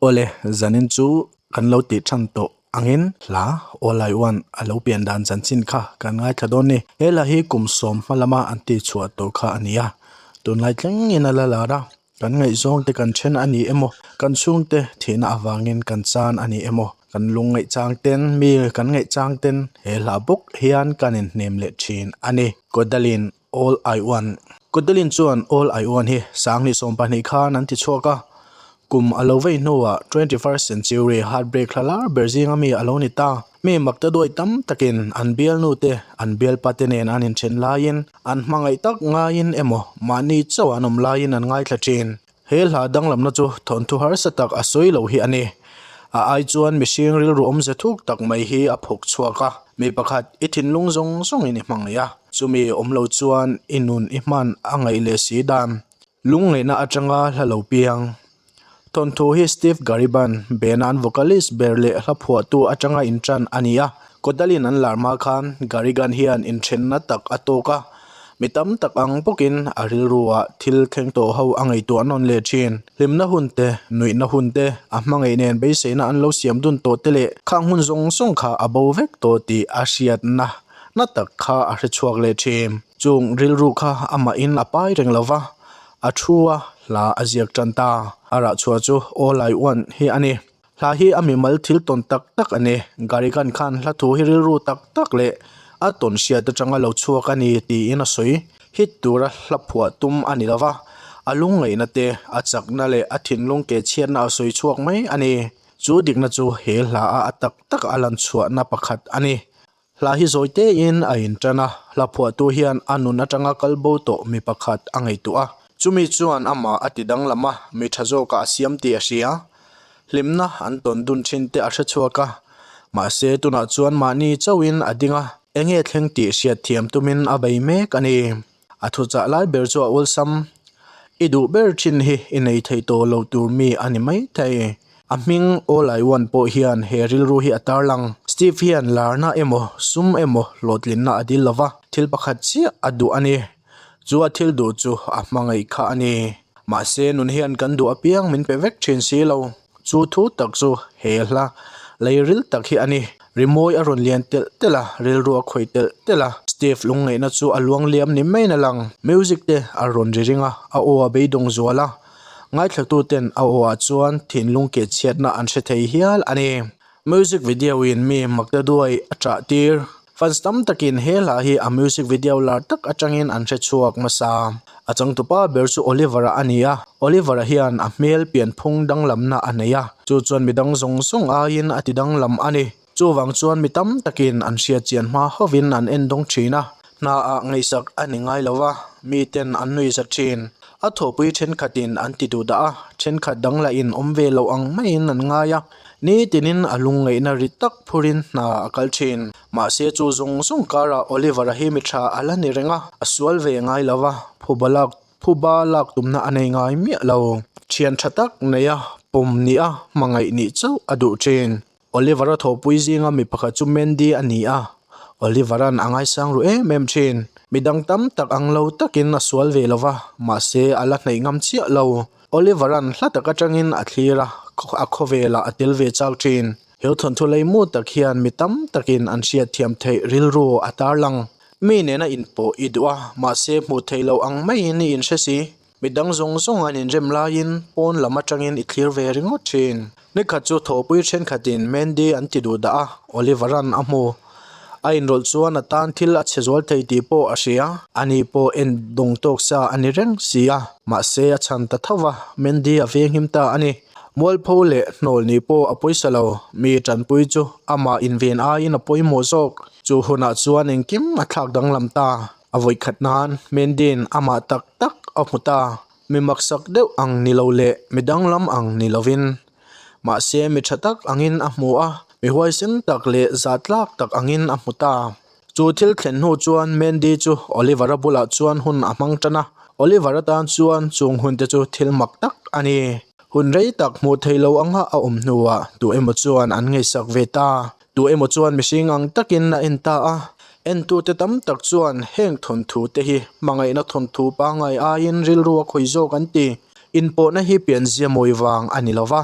Awle, zanin chu kan lo tih than tawh angin hla All I Want a lo pian dan chanchin kha kan ngaithla dawn ni. He hla hi kum sawm hma lama an tih chhuah tawh kha a ni a, tunlai thlengin a la lar a, kan ngaihzawng te kan then a ni emaw, kan chhungte thihna avangin kan chan a ni emaw, kan lung ngaihchang ten mi kan ngaihchang ten he hla bawk hian kan inhnem leh thin a ni. Kodalin All I Want. Kodelin chuan All I Want hi 2022 khan an ti chhuak a, kum a lo vei hnuah 21st century heartbreak hla lar ber zinga mi a lo ni ta. Mi makta duai tam takin an bialnu te, an bialpa te nen an inthen laiin, an hmangaih tak ngaiin emaw mahni chauh an awm laiin an ngaithla thin. He hla danglamna chu thawnthu harsa tak a sawi lo hi a ni. A ai chuan mihring rilru awmze thuk tak mai hi a phawk chhuak a, mi pakhat i thinlung zawng zawngin i hmangaih a, chumi awm lo chuan i nun i hman a ngaih leh si dan. Lungngaihna atanga hla lo piang. Thawnthu hi Steve Gariban, Benan vocalist ber leh hla phuahtu atanga intan a ni a, Kodalin an lar hma khan Garigan hian inthenna tak a tawk a, Mi tam tak ang bawkin a rilruah thil thleng tawh ho a ngaihtuah nawn leh thin. Hlimna hun te, nuihna hun te, a hmangaih nen beiseina an lo siam dun tawh te leh khang hun zawng zawng kha a bo vek tawh tih a hriatna na tak kha a hre chhuak leh thin. Chung rilru kha amahin a pai reng lo va, a thu a, hla a ziak tan ta. A rah chhuah chu All I Want hi a ni. Hla hi a mimal thil tawn tak tak a ni. Garigan khan hla thu hi rilru tak tak leh a tawn hriat atanga lo chhuak a ni tiin a sawi. Hit tura hla phuah tum a ni lova, a lungngaihna te, a chakna leh a thinlung ke chhiatna a sawi chhuak mai a ni. Chu dikna chu he hla a a tak tak a lan chhuahna pakhat a ni. Hla hi zawi tein a intan a, hla phuahtu hian a nun atanga kal bo tawh mi pakhat a ngaihtuah a. Chumi chuan amah a ti danglam a, mi tha zawkah a siam tih a hria. Hlimna an tawn dun thin te a hre chhuak a, mahse tunah chuan mahni chauhin a ding a, enge thleng tih hriat thiam tumin a bei mek a ni. A thuchah lai ber chu a awlsam, I duh ber thin hi i nei thei tawh lo tur mi a ni mai thei. A hming All I Want pawh hian he rilru hi a tarlang. Steve hian larna emaw, sum emaw hlawhtlinna a dil lova, thil pakhat chiah a duh a ni. Chu a thil duh chu a hmangaih kha a ni. Mahse nun hian kan duh apiang min pe vek thin si lo. Chu thu tak chu he hla lei ril tak hi a ni. Rimawi a rawn lian telh telh a, rilru a khawih telh telh a. Steve lungngaihna chu a luang liam ni maiin a lang. Music te a rawn ri ring a, a aw a beidawng zual a. Ngaithlatu ten a aw ah chuan thinlung keh chhiatna an hre thei hial a ni. Music video in mi makta duai a chah tir. Fans tam takin he hla hi a music video lar tak atangin an hre chhuak hmasa. A changtupa ber chu Oliver-a a ni a, Oliver-a hian a hmel pianphung danglamna a nei a, chu chuan midang zawng zawng aiin a ti danglam a ni. Chuvang chuan mi tam takin an hriat chian hma hovin an en dawng thin a, hnaah ngaihsak a ni ngai lo va, miten an nui za thin. A thawhpui thenkhatin an ti duh dah a, thenkhat dang lahin awm ve loh ang maiin an ngai a. Ni tinin a lungngaihna ri tak phurin hna a kal thin. Mahse chu zawng zawng karah Oliver-a hi mi tha a la ni reng a, a sual ve ngai lo va, phuba lak phuba lak tumna a nei ngai miah lo. Thian tha tak neia pawm nih a hmangaih nih chauh a duh thin. Oliver-a thawhpui zinga mi pakhat chu Mandy a ni a, Oliver-a'n a ngaisang ru em em thin. Midang tam tak ang lo takin a sual ve lo va, mahse a la hnaih ngam chiah lo. Oliver-a'n hla tak atangin a thlir a, a khawvelah a tel ve chak thin. He thawnthu leimu tak hian mi tam takin an hriatthiam theih rilru a tarlang. Mi nena inpawh i duh a, mahse hmuh theih loh ang maiin i inhre si. Mi dang zawng zawng an inrem laiin pawn lam atangin i thlir ve ringawt thin. Nikhat chu thawhpui thenkhatin Mandy an ti duh dah a, Oliver-a'n a hmu. A inrawlh chuan a tan thil a chhe zual thei tih pawh a hria. Ani pawh en dawng tawk sa a ni reng si a, mahse a chhan ta tho va, Mandy a venghim ta a ni. Mualpho leh hnawl nih pawh a pawisa lo, mi tanpui chu amah inven aiin a pawimawh zawk. Chu hunah chuan engkim a thlak danglam ta. A vawikhat nan Mandy-in amah tak tak a hmu ta. Mi maksak deuh ang ni lo leh mi danglam ang ni lovin. Mahse mi tha tak angin a hmu a, mi huaisen tak leh zahtlak tak angin a hmu ta. Chu thil thlen hnu chuan Mandy chu Oliver-a bulah chuan hun a hmang tan a, Oliver-a tan chuan chung hunte chu thil mak tak a ni. Hun rei tak hmuh theih lo anga a awm hnuah tu emaw chuan an ngaihsak ve ta. Tu emaw chuan mihring ang takin a en ta a, entute tam tak chuan heng thawnthu te hi hmangaihna thawnthu pangngai aiin rilru a khawi zawk an ti. Inpawhna hi pianzia mawi vang a ni lo va.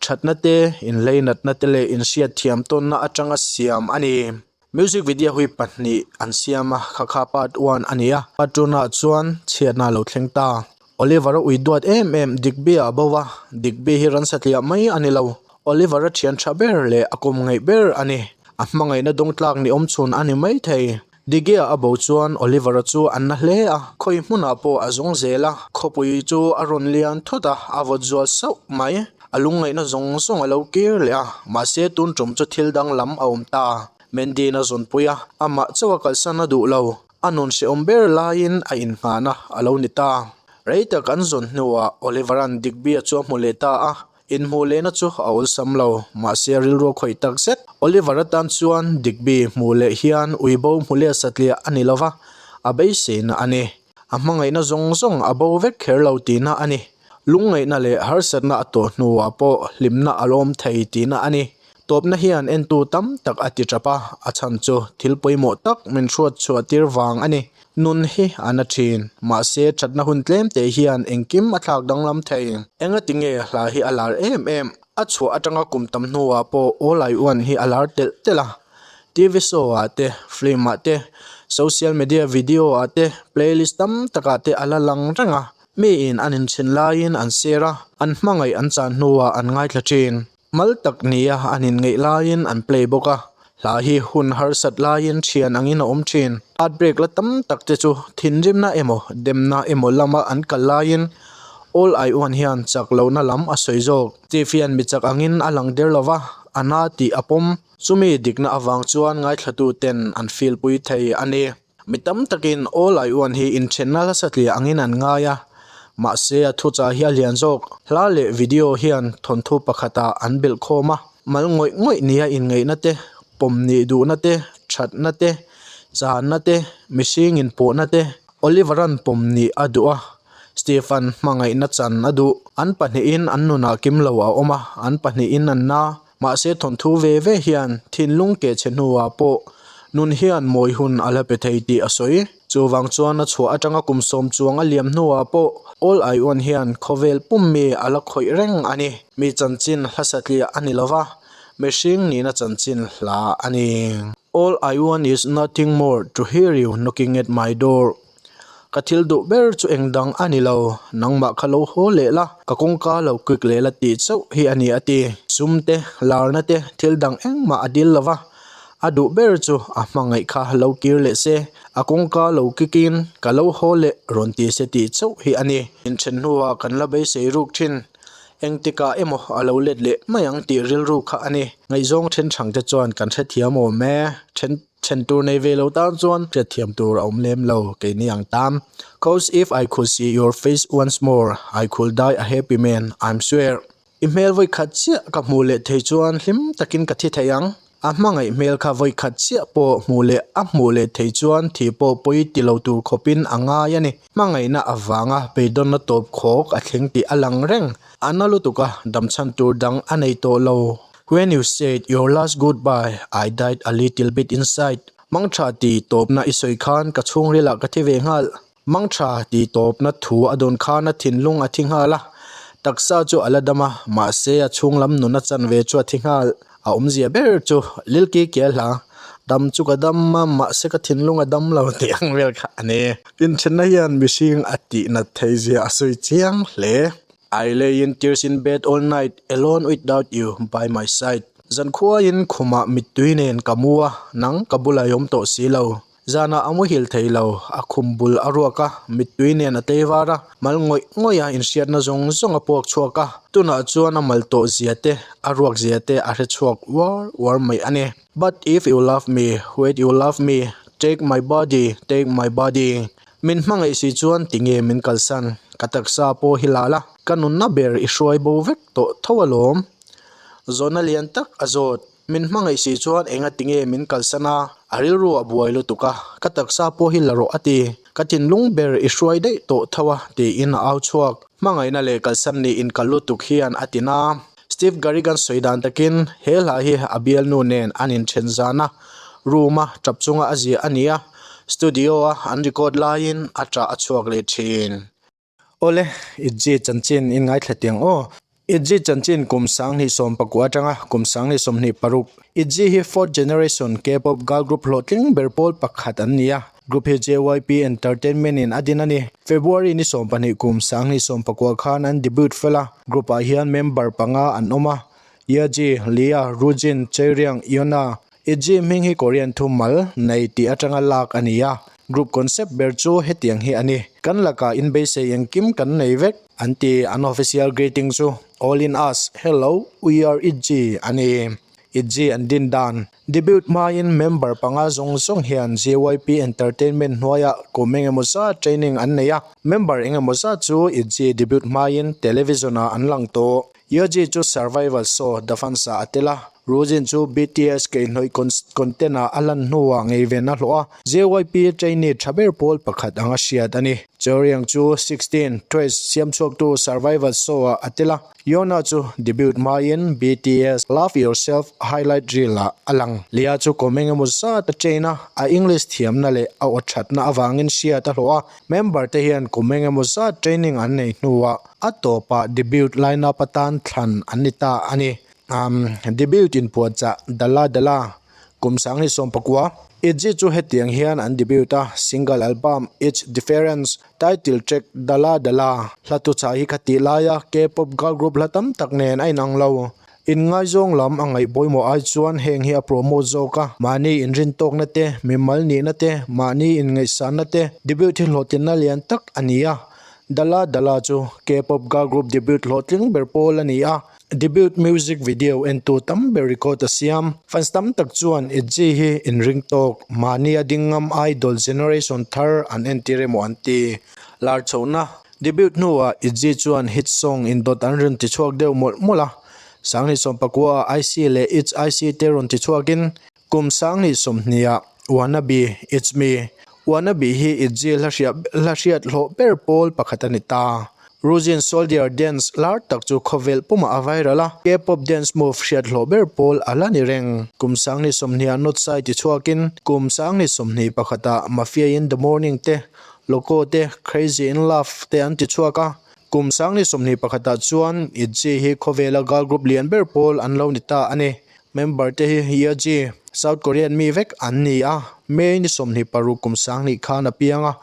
Thatna te, inleinatna te leh inhriatthiam tawnna atanga siam a ni. Music video hi pahnih an siam a, kha kha part one a ni a, part two naah chuan chhiatna a lo thleng ta. Oliver-a ui duat em em Digby-a a bo va, Digby hi ransa tliah mai a ni lo. Oliver-a thian tha ber leh a kawm ngaih ber a ni. A hmangaihna dawng tlak ni awm chhun a ni maithei. Diggy-a a bo chuan Oliver-a chu a na hle a, khawi hmunah pawh a zawng zel a, khawpui chu a rawn lian thut a, a vawt zual sauh mai. A lungngaihna zawng zawng a lo kir leh a, mahse tun tum chu thil dang lam a awm ta. Mandy-in a zawnpui a, amah chauh a kalsan a duh lo. A nun hrehawm ber laiin a inngahna a lo ni ta. Rei tak an zawn hnuah Oliver-a'n Digby-a chu a hmu leh ta a, Inhmuh lehna chu a awlsam lo, mahse a rilru a khawih tak zet. Oliver atan chuan Digby hmuh leh hian uibo hmu leh satliah a ni lova, a beiseina a ni. A hmangaihna zawng zawng a bo vek kher lo tihna a ni. Lungngaihna leh harsatna a tawh hnuah pawh hlimna a lawm thei tihna a ni. Tawpna hian entu tam tak a ti tap a, a chhan chu thil pawimawh tak min hruat chhuah tir vang a ni. Nun hi a na thin, mahse thatna hun tlem te hian engkim a thlak danglam thei. Engati nge hla hi a lar em em? A chhuah atanga kum tam hnuah pawh All I Want hi a lar telh telh a. TV show ah te, film ah te, social media video ah te, playlist tam takah te a la lang reng a. Miin an inthin laiin an share a, an hmangaih an chan hnuah an ngaithla thin. Mal tak nia an inngeih laiin an play bawk a, hla hi hun harsat laiin thian angin a awm thin. Heartbreak la tam tak te chu thinrimna emaw demna emaw lama an kal laiin All I Want hian chak lohna lam a sawi zawk. Steve hian mi chak angin a lang der lo va, a na tih a pawm. Chumi dikna avang chuan ngaithlatu ten an feel pui thei a ni. Mi tam takin All I Want hi inthenna hla satliah angin an ngai a, mahse a thuchah hi a lian zawk. Hla leh video hian thawnthu pakhatah an belh khawm a, mal ngawih ngawih nia inngaihna te, pawm nih duhna te, thatna te, channa te, mihring inpawhna te, Oliver-a'n pawm nih a duh a, Steve-a'n hmangaihna chan a duh. An pahnihin an nunah kim lo a awm a, an pahnihin an na. Mahse thawnthu ve ve hian thinlung keh chhe hnuah pawh nun hian mawi hun a la pe thei tih a sawi. Chuvang chuan a chhuah atanga kum sawm chuang a liam hnuah pawh All I Want hian khawvel pum mi a la khawih reng a ni. Mi chanchin hla satliah a ni lova, mihring nihna chanchin hla a ni. All I want is nothing more to hear you knocking at my door. Ka thil duh ber chu eng dang a ni lo, nangmah kha lo haw leh la, ka kawngka lo quick leh la tih chauh hi a ni a ti. Sum te, larna te, thil dang engmah a dil lo va, a duh ber chu a hmangaih kha lo kir leh se, a kawngka lo kick in ka lo haw leh rawn ti se tih chauh hi a ni. Inthen hnuah kan la beisei ruk thin, engtikah emaw a lo let leh mai ang tih rilru kha a ni. Ngaihzawng then thang te chuan kan hrethiam awm e, then Then tur nei ve lo tan chuan hriatthiam tur a awm lem lo keini ang tan. Cause if I could see your face once more, I could die a happy man, I'm swear. I hmel vawikhat chiah ka hmuh leh thei chuan hlim takin ka thi thei ang. A hmangaih hmel kha vawikhat chiah pawh hmuh leh a hmuh leh thei chuan thi pawh pawi ti lo tur khawpin a ngai a ni. Hmangaihna avanga beidawnna tawp khawk a thleng tih a lang reng. A na lutuk a, damchhan tur dang a nei tawh lo. When you said your last goodbye, I died a little bit inside. Mangtha ti tawpna i sawi khan ka chhungrilah ka thi ve nghal. Mangtha ti tawpna thu a dawn khan a thinlung a thi nghal a. Taksa chu a la dam a, mahse a chhunglam nun a chanve chu a thi nghal. A awmzia ber chu Lilki kia hla, Dam chu ka dam a, mahse ka thinlung a dam lo tih ang vel kha a ni. Inthenna hian mihring a tihnat theihzia a sawi chiang hle. I lay in tears in bed all night, alone without you by my side. Zankhuaiin khumah mittui nen ka mu a, nang ka bulah i awm tawh si lo. Zanah a muhil thei lo, a khum bul a ruak a, mittui nen a tei var a, mal ngawih ngawih a inhriatna zawng zawng a puak chhuak a, tunah chuan a mal tawh zia te, a ruak zia te a hre chhuak uar uar mai a ni. But if you love me, wait you love me, take my body, take my body. Min hmangaih si chuan tinge min kalsan, ka taksa pawh hi la la, ka nunna ber i hruai bo vek tawh tho alawm. Zawhna lian tak a zawt, min hmangaih si chuan enga tinge min kalsan a, a rilru a buai lutuk a, ka taksa pawh hi la rawh a ti, ka thinlung ber i hruai daih tawh tho a tiin a au chhuak. Hmangaihna leh kalsan nih inkal lutuk hian a ti na. Steve Garrigan sawi dan takin he hla hi a bialnu nen an inthen zan a, room a tap chunga a ziah a ni a, studio a an record laiin a tah a chhuak leh thin. Awle, Itzi chanchin in ngaithla tiang aw. ITZY chanchin kum 2019 atanga kum 2026. ITZY hi fourth generation K-pop girl group hlawhtling ber pawl pakhat an ni a, group hi JYP Entertainment in a din a ni. February ni 12 kum 2019 khan an debut fel a, group ah hian member panga an awm a, Yeji, Lia, Rujin, Chaeryeong, Yona. ITZY hming hi Korean thumal nei tih atanga lak a ni a, group concept ber chu hetiang hi a ni, Kan lakah inbeisei engkim kan nei vek, an ti. An official greeting chu All in us, hello, we are ITZY a ni. ITZY an din dan. Debut hmain member panga zawng zawng hian JYP Entertainment hnuaiah kum engemaw zat training an nei a, member engemaw zat chu ITZY debut hmain television-ah an lang tawh. Yeoji chu survival show The Fans-ah a tel a, Rujin chu BTS keihnawih content-ah a lan hnuah ngeiven a hlawh a, JYP trainee tha ber pawl pakhat anga hriat a ni. Chaeryeong chu 16 Trace siamchhuaktu survival show-ah a tel a, Yoona chu debut hmain BTS Love Yourself highlight reel-ah a lang. Lia chu kum engemaw zat a train a, a English thiamna leh a aw thatna avangin hriat a hlawh a, member te hian kum engemaw zat training an nei hnuah A tawpah debut line-up atan thlan an ni ta a ni. Umm, debut inpuahchah Dala Dala kum 2019. ITZY chu hetiang hian an debut a, single album It's Difference, title track Dala Dala. Hla tuchah hi khatih laia K-pop girl group hla tam tak nen a inang lo. Inngaizawng lam a ngaih pawimawh ai chuan heng hi a promote zawk a, mahni inrintawkna te, mimal nihna te, mahni inngaihsanna te debut hi hlawhtlinna lian tak a ni a. Dala Dala chu K-pop girl group debut hlawhtling ber pawl a ni a, debut music video entu tam ber record a siam. Fans tam tak chuan ITZY hi inring tawk, mahni a ding ngam idol generation thar an entir emaw an ti. Lar chhohna debut hnuah ITZY chuan hit song indawt an rawn tichhuak deuh mawlh mawlh a, 2019 ah IC leh It's IC te rawn tichhuakin Kum 2020 ah Wannabe, It's Me, Wannabe hi ITZY hla hriat hla hriat hlawh ber pawl pakhat a ni ta. Rujin Soldier dance lar tak chu khawvel pumah a viral a, K-pop dance move hriat hlawh ber pawl a la ni reng. Kum 2020 ah Not Sai ti chhuakin kum 2021 ah Mafia in the Morning te, Loco te, Crazy in Love te an ti chhuak a. Kum 2021 ah chuan ITZY hi khawvela girl group lian ber pawl an lo ni ta a ni. Member te hi Yeoji, South Korean mi vek an ni a, May ni 26 kum 2000 khan a piang a,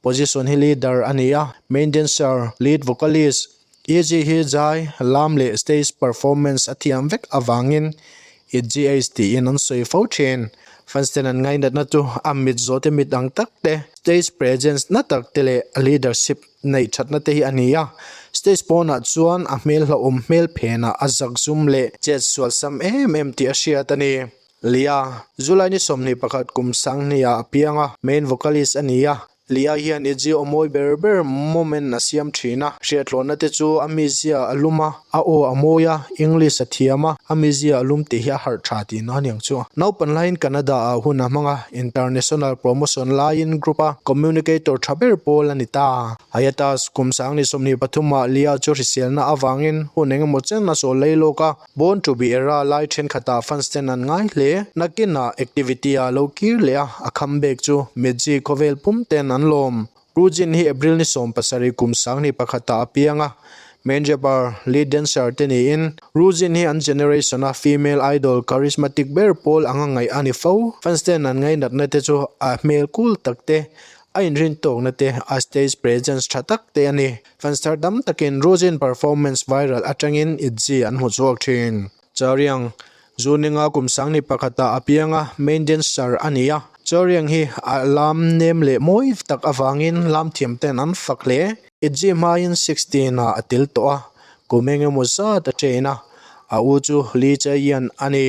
position hi leader a ni a, main dancer, lead vocalist, Yeoji hi zai, lam leh stage performance a thiam vek avangin ITZY tiin an sawi fo thin. Fans ten an ngainatna chu a mit zawhte mit ang tak te, stage presence na tak te leh a leadership neih thatna te hi a ni a, stage pawnah chuan a hmel hlauhawm hmel phenah a zakzum leh chet sual sam em em tih a hriat a ni. Lia, July ni 21 kum 2000 ah a piang a, main vocalist a ni a, Lia hian ITZY aw mawi ber ber moment a siam thin a, hriathlawhna te chu a mizia a lum a, a aw a mawi a, English a thiam a, a mizia a lum tih hi a harh tha tihna a niang chu. Naupan laiin Canada ah hun a hmang a, International promotion laiin group a communicator tha ber pawl a ni ta. Hiatus kum 2023 ah Lia chu hriselna avangin hun engemaw chen a chawl lei lawk a, Born to be era lai thenkhatah fans ten an ngai hle. Nakinah activity ah lo kir leh a, a comeback chu Mitzi khawvel pum ten an lawm. Rujin hi April ni 17 kum 2001 ah a piang a, main rapper, lead dancer te niin, Rujin hi an generation a female idol charismatic ber pawl anga ngaih a ni fo. Fans ten an ngainatna te chu a hmel cool tak te, a inrintawkna te, a stage presence tha tak te a ni. Fans thar tam takin Rujin performance viral atangin ITZY an hmu chhuak thin. Chaeryeong, Zuninga kum 2001 ah a piang a, main dancer a ni a. Chaeryeong hi a lam nem leh mawi tak avangin lam thiam ten an fak hle. ITZY hmain 16 ah a tel tawh a, kum engemaw zat a train a, a u chu Lee Chae-yeon a ni.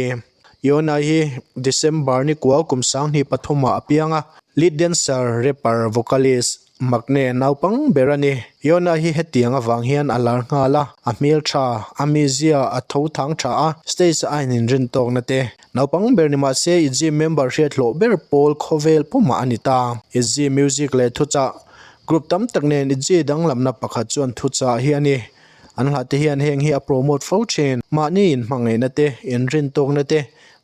Yoona hi December ni kua kum 2003 ah a piang a, lead dancer, rapper, vocalist, Makne naupang ber a ni. Yoona hi hetiang avang hian a lar nghal a, a hmel tha, a mizia a tho thang tha a, stage a inrin tawkna te. Naupang ber ni mah se ITZY member hriat hlawh ber pawl khawvel pumah a ni ta. ITZY music leh thuchah group tam tak nen ITZY danglamna pakhat chuan thuchah hi a ni. An hla te hian heng hi a promote fo thin. Mahni inhmangaihna te, inrin tawkna te,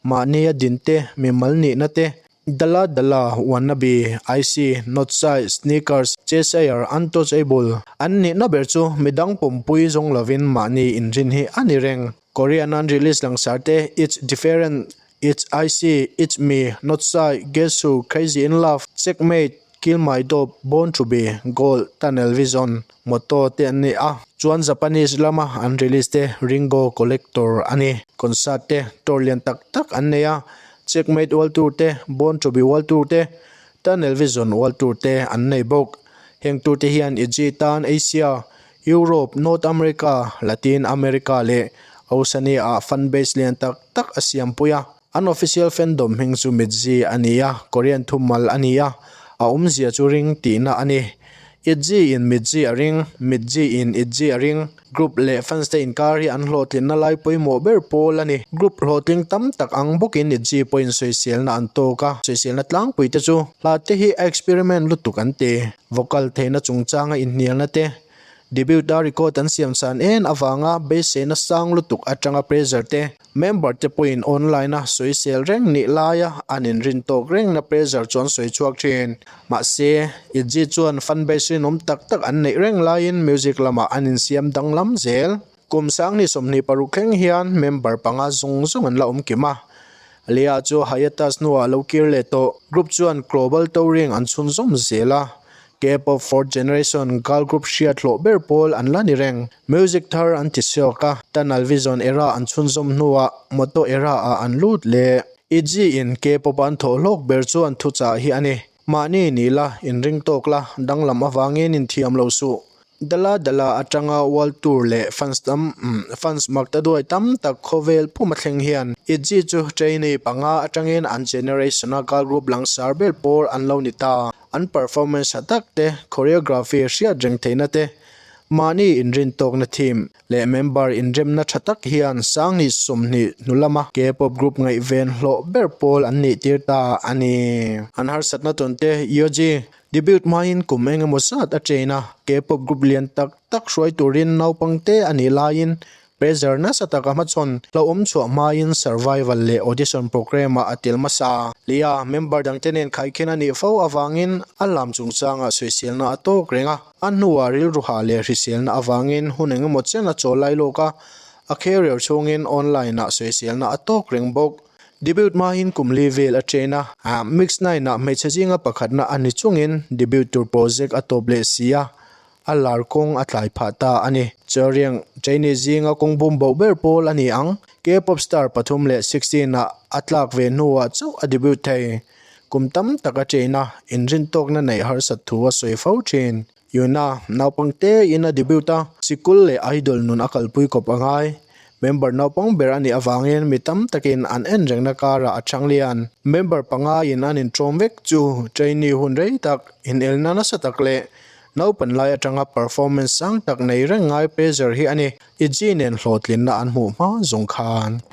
mahni a din te, mimal nihna te, Dala Dala, Wannabe, IC, Not Sai, Sneakers. Cheshire Untouchable an nihna ber chu midang pumpui zawng lovin mahni inrin hi a ni reng. Korean an release langsar te It's Different, It's Icy, It's Me, Not Shy, Guess Who, Crazy in Love, Checkmate, Kill My Dope, Born to Be, Gold, Tunnel Vision, Motto te an ni a. Chuan Japanese lama an release te Ringo Collector a ni. Concert te tour lian tak tak an nei a, Checkmate World Tour te, Born to Be World Tour te, Tunnel Vision World Tour te an nei bawk. Heng tour te hian Itzy tan Asia, Europe, North America, Latin America leh Oceania ah fan base lian tak tak a siampui a. An official fandom hming chu Mitzy a ni a, Korean thumal a ni a, a awmzia chu ring tihna a ni. Itzy in Mitzy a ring, Mitzy in Itzy a ring. Group leh fans te inkar hi an hlawhtlinna lai pawimawh ber pawl a ni. Group hlawhtling tam tak ang bawkin Itzy pawhin sawiselna an tawk a, sawiselna tlangpui te chu hla te hi a experiment lutuk an ti. Vocal theihna chungchanga inhnialna te, debut a record an siam san en avanga beiseina sang lutuk atanga pressure te, Member te pawhin online a sawisel reng nih laia an inrin tawk rengna pressure chu an sawi chhuak thin. Mahse, Itzy chuan fan base rinawm tak tak an neih reng laiin music lamah an insiam danglam zel. Kum sanghnih 26 thleng hian member panga zawng zawng an la awm kim a. Leah chu hiatus hnuah a lo kir leh tawh. Group chuan global touring an chhunzawm zel a. K-pop fourth generation girl group hriat hlawh ber pawl an la ni reng. Music thar an ti chhuak a, Tunnel Vision era an chhunzawm hnuah Motto era ah an lut leh. Itzy in K-pop an thawh hlawk ber chuan thuchah hi a ni. Mahni ni la, inring tawk la, danglam avangin inthiam lo suh. Dala dala atanga world tour leh fans tam fans mak ta duai tam tak khawvel pum a thleng hian Itzy chu trainee panga atangin an generation a girl group langsar ber pawl an lo ni ta. An performance tha tak te, choreography hriat reng theihna te, mahni inrintawkna theme leh member inremna tha tak hian sanghnih 20 hnu lama K-pop group ngaihven hlawh ber pawl an nih tir ta a ni. An harsatna tawn te Yeoji debut hmain kum eng emaw zat a train a, K-pop group lian tak tak hruai turin naupang te a nih laiin Pressure nasa taka hmachhawn hlauhawm chhuah hmain survival leh audition programme-ah a tel hmasa. Lia, member dangte nen khaikhen a nih fo avangin a lam chungchangah sawiselna a tawk reng a. A hnuah rilruha leh hriselna avangin hun engemaw chen a chawl lai lawk a, a career chhungin online-ah sawiselna a tawk reng bawk. Debut hmain kum li vel a train a, Mix Nine-ah hmeichhe zinga pakhatna a ni chungin debut tur project a tawp leh si a, A lar kawng a tlai phah ta a ni. Chariang Chinese zinga kawng bum boh ber pawl a ni ang. K-pop star 3 16 ah a tlak ve hnuah chauh a debut thei. Kum tam tak a train a, inrintawkna neih harsat thu a sawi fo thin. Yuna, naupang te in a debut a, sikul leh idol nun a kalpui kawp a ngai. Member naupang ber a nih avangin mi tam takin an en rengna karah a chang lian. Member panga in an intawm vek chu trainee hun rei tak, inelna nasa tak leh Naupan lai atanga performance sang tak nei reng ngai pressure hi a ni. Itzy nen hlawhtlinna an hmuh hma zawng khan.